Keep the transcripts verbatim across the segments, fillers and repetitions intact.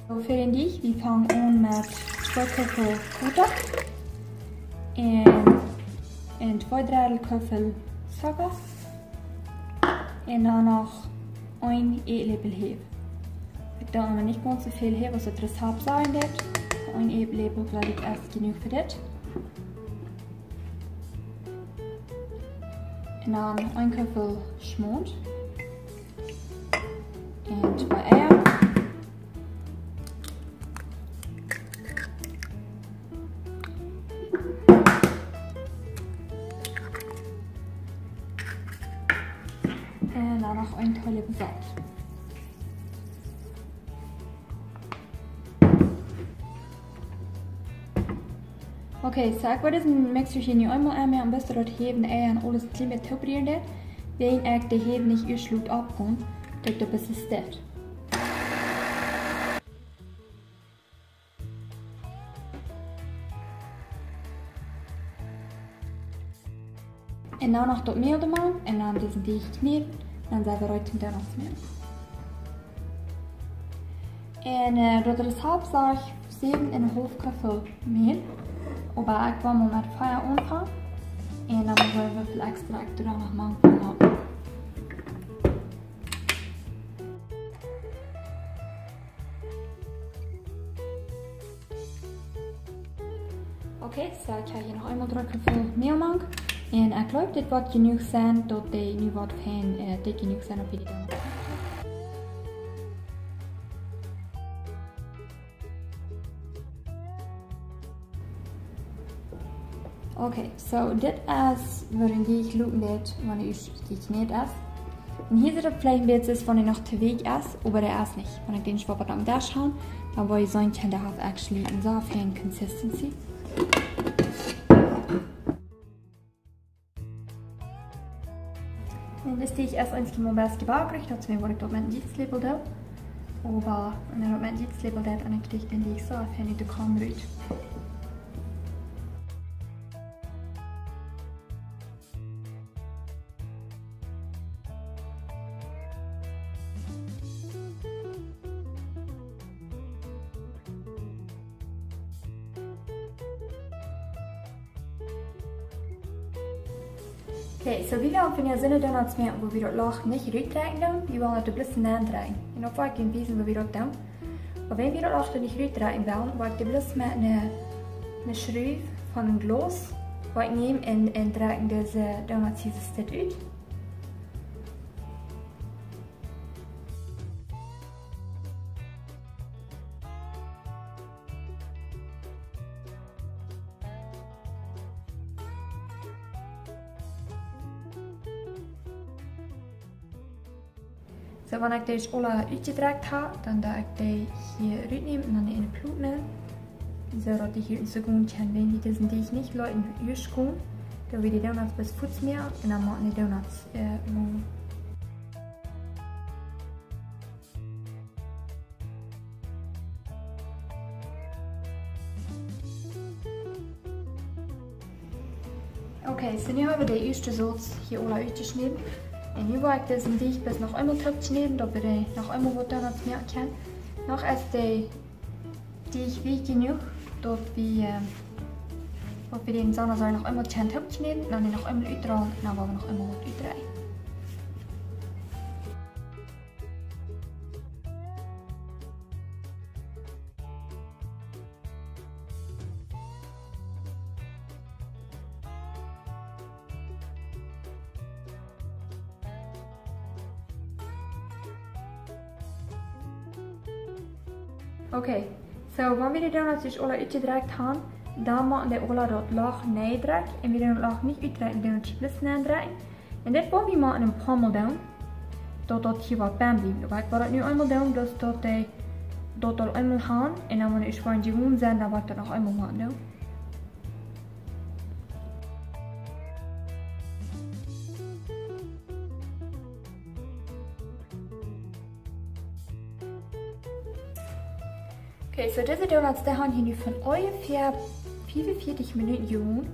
Soo, fa dän Deajch, wie fangen aun met twee Kuffel Botta un een twee Drettel Kuffel Zucka un dan noch een Ätläpel Hew. Ekj doo mau nich gaunz soo väl Hew aus daut Rezept sajen deit. Een Ätläpel, jleew ekj, es jenuach fa dit. Un dan een Kuffel Schmaunt. Un twee Eia. Un dan noch een Teeläpel Solt. Okay, soo ekj woa disen Mixer hia nu eemol aunmoaken, bat daut Hew, Eia un aules een kjlien bät tooperieren deit. Wan ekj de Hew nich ieescht lot oppkomen, daut daut een bät steit. Un dan noch daut Mäl doamank un dan disen Deajch kjnäden, dan sent wie reed toom Donuts moaken. Un, äh, daut Rezept sajcht säwen un een haulf Kuffel Mäl, oba ekj woa mau met vea aunfangen. Un dan woa wie woo väl extra ekj doa noch mank moak. Okay, soo ekj hab hia noch eemol dree Kuffel Mäl mank. Un ekj jleew, dit woat jenuach sennen, daut dee nu woat fein, äh, dikj jenuach sennen, daut wie dee dan Okay, soo dit es woo dee jeloten woat, wan dee ieescht jekjnät es. Un hia sitt daut veleicht een bät aus wan dee noch too weekj es, oba dee es nich. Wan ekj dän Schwabbat aum Desch hab, dan woa jie seenen, dee haft actually eene sea feine Consistency. Un dis Deajch es eensjemol best jebackt, daut es waut ekj daut met een Jieksläpel doo. Oba wan eena daut met een Jieksläpel deit, dan kjricht eena dee soo fein ut de Kom rut. Okay, soo wie wellen vondoag soone Donuts moaken, wua wie daut Loch nich rutdrekjen doonen, wie wellen daut bloos nendrekjen. Un dan woa ekj junt wiesen, woo wie daut doonen. Oba wan wie daut Loch nich rutdrekjen wellen, woa ekj bloos met eene, eene Schruw von een Glaus, woa ekj nämen un, un drekjen dise Donuts hia soo ut. Soo, wan ekj dee aula utjedrekjt hab, dan doo ekj dee hia rutnämen un dan enne Plot nämen. Soo daut dee hia en Sekunde kjennen, wan dee disen Deajch nich loten ieescht gonen, dan woa wie dee Donuts bloos fuaz moaken un dan moaken dee Donuts, äh, lang. Okay, soo nu hab wie dee ieeschte Sort hia aula utjeschnäden. Un nu woa ekj disen Deajch bloos noch eemol toopkjnäden, daut wie dee noch eemol waut Donuts moaken kjennen. Nu es dee Deajch weekj jenuach, daut wie, äh, daut wie dän Sonnesoon noch eemol kjennen toopkjnäden, dan dee noch eemol utrollen, dan woa wie noch eemol waut utdreien. Okay, soo, wan wie dee Donuts ieescht aula utjedrekjt haben, dan moaken dee aula daut Loch nendrekjen. Un wan dee daut Loch nich utdrekjen, dan doonen dee bloos nendrekjen. Un dit woa wie mau een poa Mol doonen, daut daut hia waut bie blift. Oba ekj woa daut nu eemol doonen, bloos daut dee, daut aul eemol haben. Un dan, wan dee ieescht jewonnen sent, dan woa ekj daut noch eemol mau doonen. Okay, soo dise Donuts, dee haben hia nu fa onjefäa fiefunvieetich Minuten jewonnen.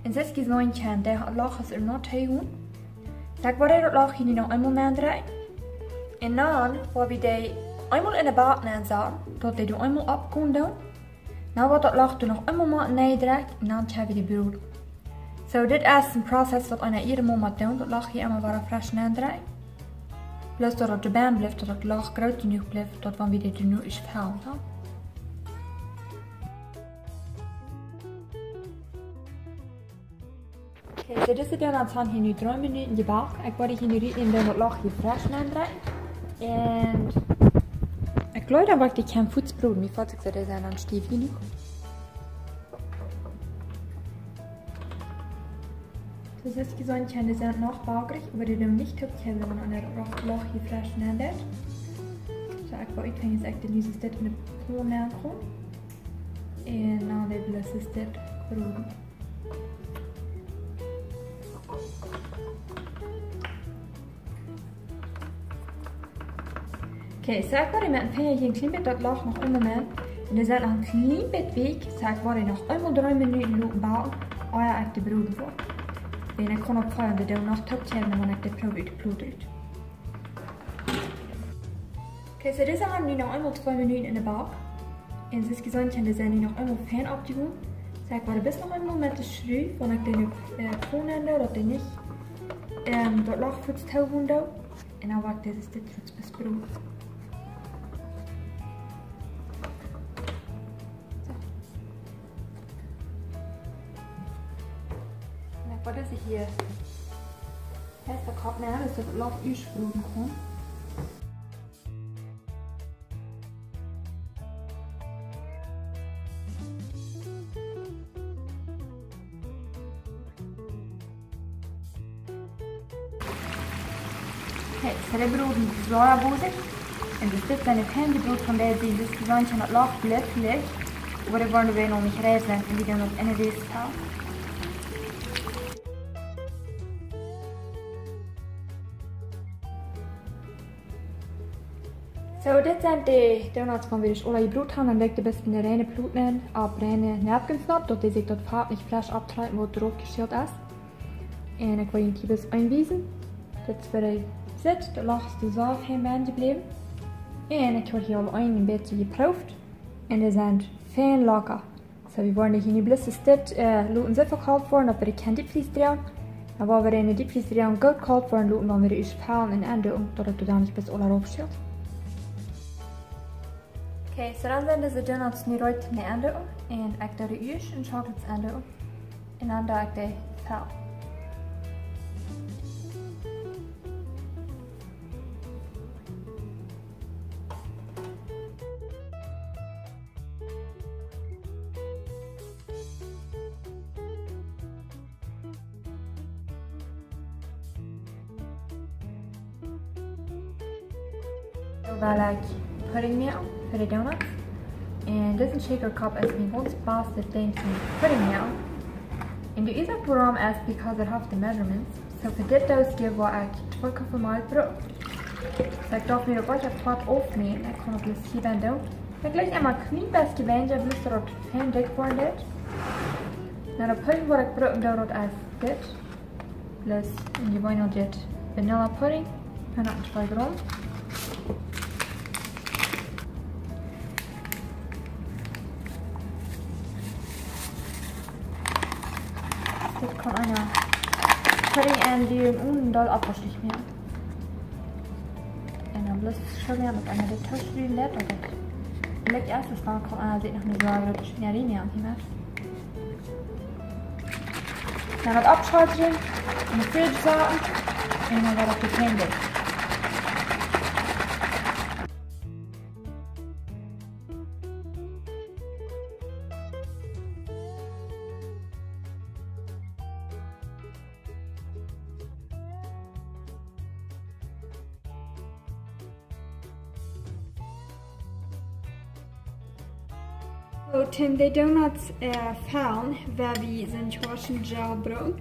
Un soo aus jie seenen kjennen, dee Loch es noch too jung. Soo ekj woa daut Loch hia nu noch eemol nendrekjen. Un dan woa wie dee Eemol enne Bak nensaten, daut dee doa eemol oppkomen doonen. Dan woat daut Loch doa noch eemol mau nenjedrekjt un dan kjenn wie dee broden. Soo, dit es een Prozess waut eena jieda Mol mott doonen, daut Loch hia emma wada fresch nendrekjen. Bloos daut daut doa benn blift, daut daut Loch groot jenuach blift, daut wan wie dit nu ieescht fellen dan. Okay, soo dise Donuts han hia nu dree Minuten jebakt. Ekj woa dee hia nu rut nämen, dan daut Loch hia fresch nendrekjen. Un ekj jleew daut ekj dee kjenn fuaz broden, wiels ekj see, dee sent dan stiew jenuach. Soo aus jie seenen kjennen, dee sent noch bakrich, oba dee doonen nich toop kjeblen, wan eena daut Loch hia fresch nendeit. Soo, ekj woa utfinjen, aus ekj dee nu soo dit enne Ponn nenn kaun. Un dan dee bloos soo dit broden. Okay, soo ekj woa dee met een Finja hia een kjlien bät daut Loch noch ommmoaken. Un dee sent noch een kjlien bät weekj, soo ekj woa dee noch eemol dree Minuten loten baken, ea ekj dee broden woa. Wiels ekj kaun uk feelen, dee doonen noch toop kjeblen, wan ekj dee proow ut de Plot rut. Okay, soo dise han nu noch eemol twee Minuten enne Bak. Un soo aus jie seenen kjennen, dee sent nu noch eemol fein oppjegonen. Soo ekj woa bloos noch eemol met de Schruw, wan ekj dee nu, äh, Ponn nenn doo, daut dee nich, ähm, daut Loch fuaz toogonen deit. Un dan woa ekj dise Stekj fuaz broden. Soo. Un dan woa ekj dise hia fast oppkoaken, daut daut Loch ieescht broden kaun. Okay, soo dee broden sea bosich. Un daut es dan een fein Jebrot von dee, dee es dan daut Loch blift licht, oba dee woaren wie noch nich reif sennen, un wie doonen daut enne Rest too. Soo, dit sent dee Donuts von waut wie aul jebroden han. Dan doo ekj dee bloos enne reine Plot nenn, opp reine Napkins nopp, daut dee sikj daut Fat nich fresch opptrakjen, waut doaropp jeschält es. Un ekj well junt hia bloos eenwiesen. Dit es woo dee sitt, daut Loch es sea fein benn jebläwen. Un ekj hab hia aul een bät jeprooft. Un dee sent fein loka. Soo, wie woaren dee hia nu bloos dit, äh, loten soo väl kolt woaren, daut wie dee kjennen deepfries droagen. Dan woa wie dee enne deepfries droagen, goot kolt woaren loten, wan wie dee ieescht fellen un endoonen, daut et doa dan nich bloos aul oppschält. Okay, soo dan sent dise Donuts nu reed toom endoonen. Un ekj doo dee ieescht en Chocolates endoonen. Un dan doo ekj dee fellen. Soo well ekj Pudding moaken fa de Donuts. Un dise Shaker Cup es mien gaunz bastet Dinkj toom Pudding moaken. Un de Uasoak wuarom es because it haft de measurements. Soo fa dit Doosje woa ekj twee Koffel Malkj brucken. Soo ekj darf nu daut Wota apart aufnämen. Ekj kaun daut bloos hia benn doonen. Ekj jleich emma kjlien bät jeweenlich, bloos daut daut fein dikj woaren deit. Nu, de Pudding waut ekj brucken doo, daut es dit. Bloos een jeweeneljet Vanilla Pudding, hundat twee Gram. Dit kaun eena Pudding aundieren un doll oppwauschen nich mea. Un dan bloos soo moaken, daut eena dit tooschruwen lat, daut et lecker es, dan kaun eena sikj noch nich soo goot schmieren hia met. Dan daut oppschaufen, enne Fridge setten un dan woat et bekjemd. Soo, toom de Donuts, äh, fellen, woa wie soon Kjoaschen Gel brucken.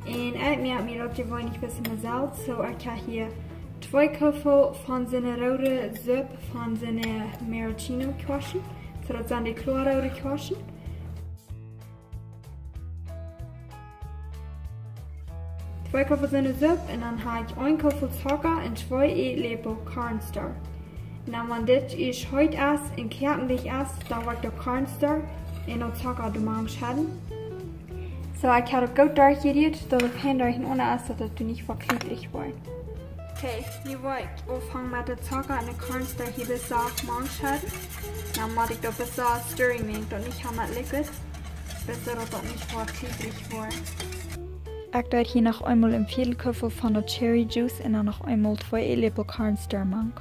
Un ekj moak mie daut jeweenlich bloos emma selfst. Soo, ekj hab hia twee Koffel von soone roode Supp von soone Maraschino Kjoaschen. Soo, daut sent de kloa roode Kjoaschen. Twee Koffel soone Supp un dan hab ekj een Koffel Zocka un twee Ätläpel cornstarch. Na, wan dit es heet es un kjäakendich es, dan woa ekj de cornstarch un daut Zocka doa mank schedden. Soo, ekj hab daut goot derchjerieet, daut et fein derchenaunda es, daut et nich fa kjliedrich woat. Okay, nu woa ekj aunfangen met de Zocka un de cornstarch hia bät saft mank schedden. Dan mott ekj daut bät saft stirren, wan daut nich haundlot liquid, bät daut daut nich fa kjliedrich woat. Ekj doo hia noch eemol een Viedel Kuffel von de cherry juice un dan noch eemol twee Eetläpel cornstarch mank.